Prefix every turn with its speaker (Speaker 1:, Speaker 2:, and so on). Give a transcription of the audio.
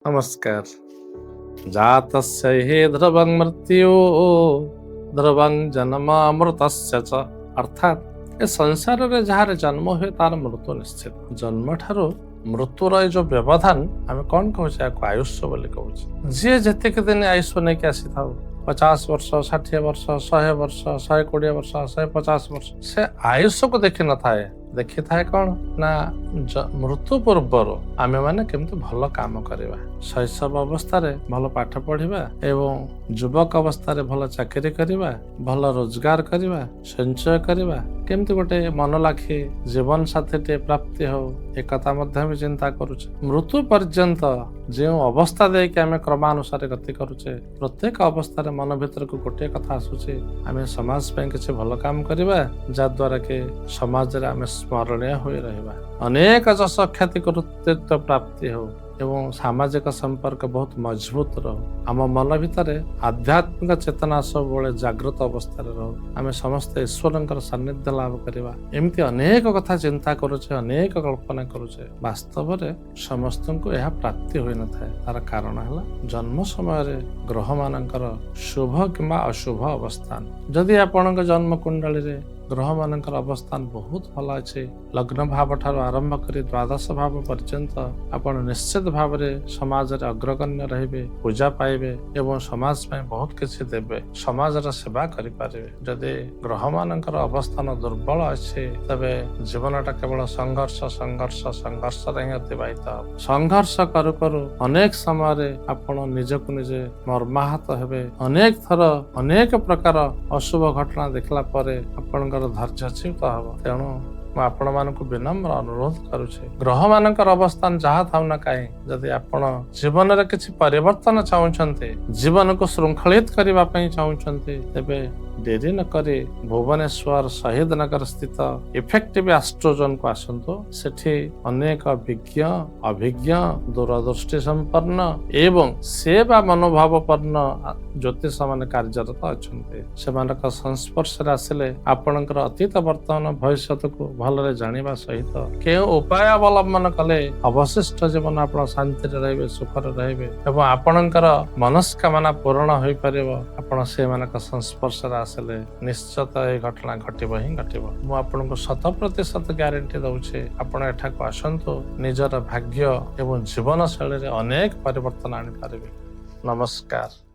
Speaker 1: ନମସ୍କାର। ଜାତସ୍ୟ ହି ଧ୍ରୁବଂ ମୃତ୍ୟୁ ଧ୍ରୁବଂ ଜନ୍ମ ଅମୃତସ୍ୟ ଚ। ଅର୍ଥାତ୍ ଏ ସଂସାରରେ ଯାହାର ଜନ୍ମ ହୁଏ, ତାର ମୃତ୍ୟୁ ନିଶ୍ଚିତ। ଜନ୍ମ ଠାରୁ ମୃତ୍ୟୁର ଏ ଯୋଉ ବ୍ୟବଧାନ, ଆମେ କଣ କହୁଛେ? ଏହାକୁ ଆୟୁଷ ବୋଲି କହୁଛେ। ଯିଏ ଯେତିକି ଦିନ ଆୟୁଷ ନେଇକି ଆସିଥାଉ, 50 ବର୍ଷ, 60 ବର୍ଷ, 100 ବର୍ଷ, 120 ବର୍ଷ, 150 ବର୍ଷ, ସେ ଆୟୁଷକୁ ଦେଖିନଥାଏ। ଦେଖିଥାଏ କଣ ନା ମୃତ୍ୟୁ ପୂର୍ବରୁ ଆମେମାନେ କେମିତି ଭଲ କାମ କରିବା, ଶୈଶବ ଅବସ୍ଥାରେ ଭଲ ପାଠ ପଢିବା ଏବଂ ଯୁବକ ଅବସ୍ଥାରେ ଭଲ ଚାକିରି କରିବା, ଭଲ ରୋଜଗାର କରିବା, ସଞ୍ଚୟ କରିବା, କେମିତି ଗୋଟେ ମନ ଲାଖି ଜୀବନ ସାଥୀଟିଏ ପ୍ରାପ୍ତି ହଉ, ଏକଥା ମଧ୍ୟ ବି ଚିନ୍ତା କରୁଛେ। ମୃତ୍ୟୁ ପର୍ଯ୍ୟନ୍ତ ଯେଉଁ ଅବସ୍ଥା ଦେଇକି ଆମେ କ୍ରମାନୁସାରେ ଗତି କରୁଛେ, ପ୍ରତ୍ୟେକ ଅବସ୍ଥାରେ ମନ ଭିତରକୁ ଗୋଟିଏ କଥା ଆସୁଛି, ଆମେ ସମାଜ ପାଇଁ କିଛି ଭଲ କାମ କରିବା, ଯାହାଦ୍ୱାରା କି ସମାଜରେ ଆମେ ସ୍ମରଣୀୟ ହୋଇ ରହିବା, ଅନେକ ଯଶ ଖ୍ୟାତି କୃତିତ୍ୱ ପ୍ରାପ୍ତି ହଉ ଏବଂ ସାମାଜିକ ସମ୍ପର୍କ ବହୁତ ମଜବୁତ ରହୁ, ଆମ ମନ ଭିତରେ ଆଧ୍ୟାତ୍ମିକ ଚେତନା ସବୁବେଳେ ଜାଗ୍ରତ ଅବସ୍ଥାରେ ରହୁ, ଆମେ ସମସ୍ତେ ଈଶ୍ୱରଙ୍କର ସାନ୍ନିଧ୍ୟ ଲାଭ କରିବା। ଏମିତି ଅନେକ କଥା ଚିନ୍ତା କରୁଛେ, ଅନେକ କଳ୍ପନା କରୁଛେ। ବାସ୍ତବରେ ସମସ୍ତଙ୍କୁ ଏହା ପ୍ରାପ୍ତି ହୋଇନଥାଏ। ତାର କାରଣ ହେଲା ଜନ୍ମ ସମୟରେ ଗ୍ରହମାନଙ୍କର ଶୁଭ କିମ୍ବା ଅଶୁଭ ଅବସ୍ଥାନ। ଯଦି ଆପଣଙ୍କ ଜନ୍ମ କୁଣ୍ଡଳୀରେ ଗ୍ରହମାନଙ୍କର ଅବସ୍ଥାନ ବହୁତ ଭଲ ଅଛି, ଲଗ୍ନ ଭାବ ଠାରୁ ଆରମ୍ଭ କରି ଦ୍ୱାଦଶ ଭାବ ପର୍ଯ୍ୟନ୍ତ, ଆପଣ ନିଶ୍ଚିତ ଭାବରେ ସମାଜରେ ଅଗ୍ରଗଣ୍ୟ ରହିବେ, ପୂଜା ପାଇବେ ଏବଂ ସମାଜ ପାଇଁ ବହୁତ କିଛି ଦେବେ, ସମାଜର ସେବା କରିପାରିବେ। ଯଦି ଗ୍ରହମାନଙ୍କର ଅବସ୍ଥାନ ଦୁର୍ବଳ ଅଛି, ତେବେ ଜୀବନଟା କେବଳ ସଂଘର୍ଷ, ସଂଘର୍ଷ, ସଂଘର୍ଷରେ ହିଁ ଅତିବାହିତ ହେବ। ସଂଘର୍ଷ କରୁ କରୁ ଅନେକ ସମୟରେ ଆପଣ ନିଜକୁ ନିଜେ ମର୍ମାହତ ହେବେ। ଅନେକ ଥର ଅନେକ ପ୍ରକାର ଅଶୁଭ ଘଟଣା ଦେଖିଲା ପରେ ଆପଣଙ୍କର ଧୈର୍ଯ୍ୟଚ୍ୟୁତ ହେବ। ତେଣୁ ମୁଁ ଆପଣମାନଙ୍କୁ ବିନମ୍ର ଅନୁରୋଧ କରୁଛି, ଗ୍ରହମାନଙ୍କର ଅବସ୍ଥାନ ଯାହା ଥାଉ ନା କାହିଁ, ଯଦି ଆପଣ ଜୀବନରେ କିଛି ପରିବର୍ତ୍ତନ ଚାହୁଁଛନ୍ତି, ଜୀବନକୁ ଶୃଙ୍ଖଳିତ କରିବା ପାଇଁ ଚାହୁଁଛନ୍ତି, ତେବେ ଡେରି ନ କରି ଭୁବନେଶ୍ୱର ଶହୀଦ ନଗର ସ୍ଥିତ ଇଫେକ୍ଟିଭ ଆଷ୍ଟ୍ରୋଜନକୁ ଆସନ୍ତୁ। ସେଠି ଅନେକ ବିଜ୍ଞ, ଅଭିଜ୍ଞ, ଦୂରଦୃଷ୍ଟି ସମ୍ପନ୍ନ ଏବଂ ସେବା ମନୋଭାବପନ୍ନ ଜ୍ୟୋତିଷମାନେ କାର୍ଯ୍ୟରତ ଅଛନ୍ତି। ସେମାନଙ୍କ ସଂସ୍ପର୍ଶରେ ଆସିଲେ ଆପଣଙ୍କର ଅତୀତ, ବର୍ତ୍ତମାନ, ଭବିଷ୍ୟତକୁ ଭଲରେ ଜାଣିବା ସହିତ କେଉଁ ଉପାୟ ଅବଲମ୍ବନ କଲେ ଅବଶିଷ୍ଟ ଜୀବନ ଆପଣ ଶାନ୍ତିରେ ରହିବେ, ସୁଖରେ ରହିବେ ଏବଂ ଆପଣଙ୍କର ମନସ୍କାମନା ପୂରଣ ହୋଇପାରିବ, ଆପଣ ସେମାନଙ୍କ ସଂସ୍ପର୍ଶରେ ଆସିଲେ ନିଶ୍ଚିତ ଏହି ଘଟଣା ଘଟିବ ହିଁ ଘଟିବ। ମୁଁ ଆପଣଙ୍କୁ 100% ଗ୍ୟାରେଣ୍ଟି ଦଉଛି। ଆପଣ ଏଠାକୁ ଆସନ୍ତୁ, ନିଜର ଭାଗ୍ୟ ଏବଂ ଜୀବନଶୈଳୀରେ ଅନେକ ପରିବର୍ତ୍ତନ ଆଣିପାରିବେ। ନମସ୍କାର।